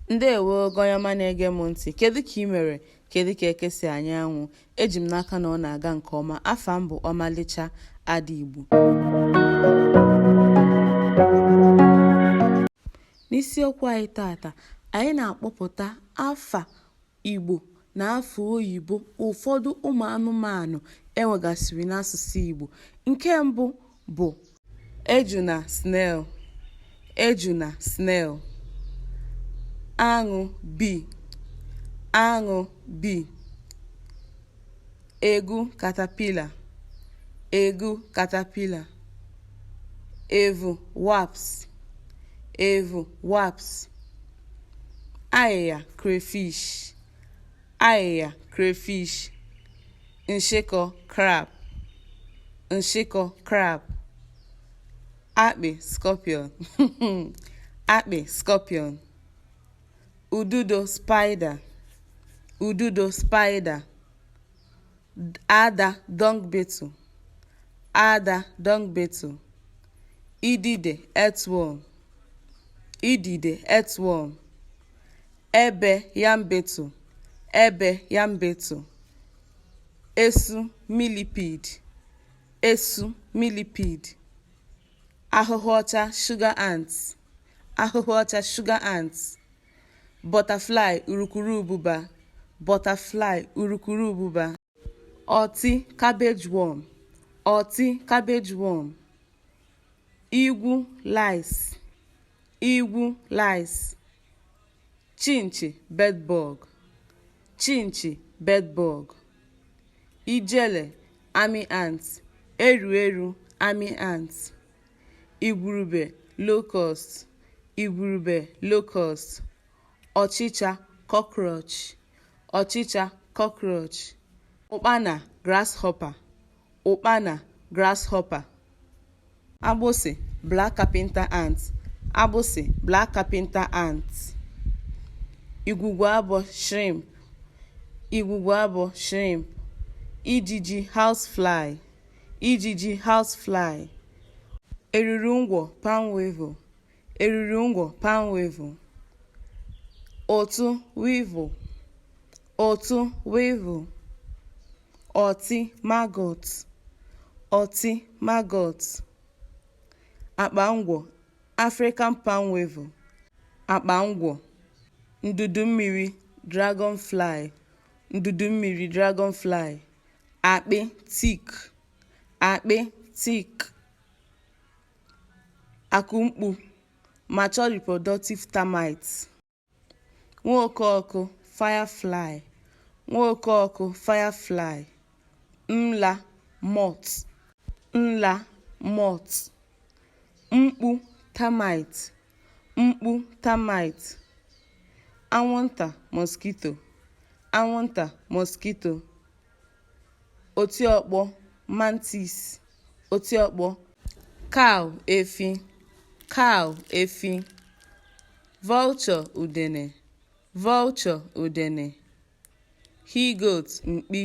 Ndewo gị onye ọma na-ege m ntị. Kedu ka ị mere? Kedu ka eke si anya anwụ? Eji m n'aka na ọ na-aga nke ọma. Afa m bụ Ọmalịcha Ada Igbo. N'isiokwu anyị tata, anyị na-akpọpụta afa Igbo na afa oyibo ụfọdụ ụmụ anụmanụ enwegasịrị n'asụsụ Igbo. Nke mbụ bụ ejuna snail, ejuna snail, aṅụ bee, aṅụ bee, egu caterpillar, egu caterpillar, evu wasp, evu wasp, ayịya crayfish, ayịya crayfish, nshịkọ crab, nshịkọ crab, akpị scorpion, akpị scorpion, ududo spider, ududo spider, ada dung beetle, ada dung beetle, idide earthworm, idide earthworm, ebe yam beetle, ebe yam beetle, esu millipede, esu millipede, ahụhụ ọcha sugar ants, ahụhụ ọcha sugar ants, butterfly urukurubụba, butterfly urukurubụba, ọtị cabbage worm, ọtị cabbage worm, igwu lice, igwu lice, chinchi bedbug, chinchi bedbug, ijele army ant, eru eru army ant, igwurube locust, igwurube locust, ọchịcha cockroach, ọchịcha cockroach, ụkpana grasshopper, ụkpana grasshopper, agbụsị black carpenter ant, agbụsị black carpenter ant, igwugwu abọ shrimp, igwugwu abọ shrimp, ijiji housefly, ijiji housefly, eruru ngwọ palm weevil, eruru ngwọ palm weevil, ụtụ weevil, ụtụ weevil, ọtị maggot, ọtị maggot, akpa ngwọ African palm weevil, akpa ngwọ, ndudu mmiri dragonfly, ndudu mmiri dragonfly, akpị tick, akpị tick, akụmkpu mature reproductive termites, nwaokeọkụ firefly, nwaokeọkụ firefly, nla moth, nla moth, mkpu termite, mkpu termite, anwụnta mosquito, anwụnta mosquito, otiọkpọ mantis, otiọkpọ, cow efi, cow efi, vulture udene, vulture udene, he-goat mkpi,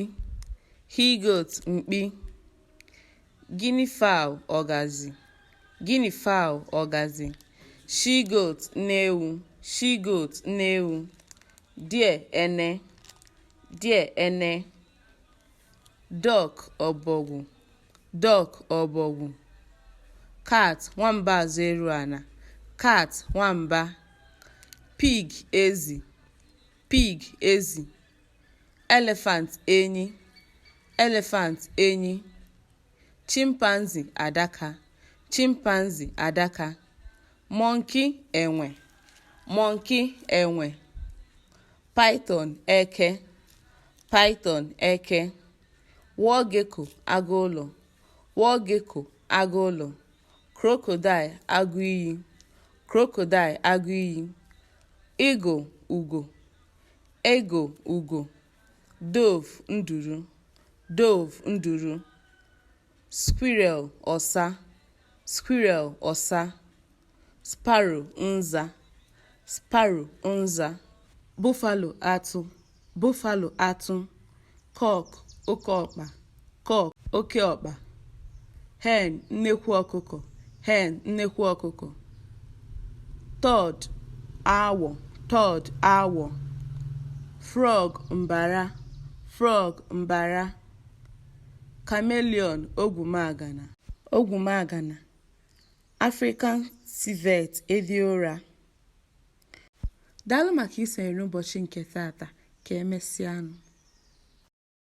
he-goat mkpi, guinea fowl ọgazị, guinea fowl ọgazị, she-goat nne ewu, she-goat nne ewu, deer ene, deer ene, duck ọbọgwụ, duck ọbọgwụ, cat nwamba azụ eru ana, cat nwamba, pig ezi, pig ezi, elephant enyi, elephant enyi, chimpanzee adaka, chimpanzee adaka, monkey enwe, monkey enwe, python eke, python eke, wall gecko agụụlọ, wall gecko agụụlọ, crocodile agụiyi, crocodile agụiyi, eagle ugo, eagle ugo, dove nduru, dove nduru, squirrel ọsa, squirrel ọsa, sparrow nza, sparrow nza, buffalo atụ, buffalo atụ, cock oke ọkpa, cock oke ọkpa, hen nnekwu ọkụkọ, hen nnekwu ọkụkọ, toad awọ, Toad, awọ. Frog, mbara. Frog, mbara. Chameleon, ogwumagana. Ogwumagana. African civet, edi ụra. Daalụ maka isonye n'ụbọchị nke taata. Ka emesịanụ.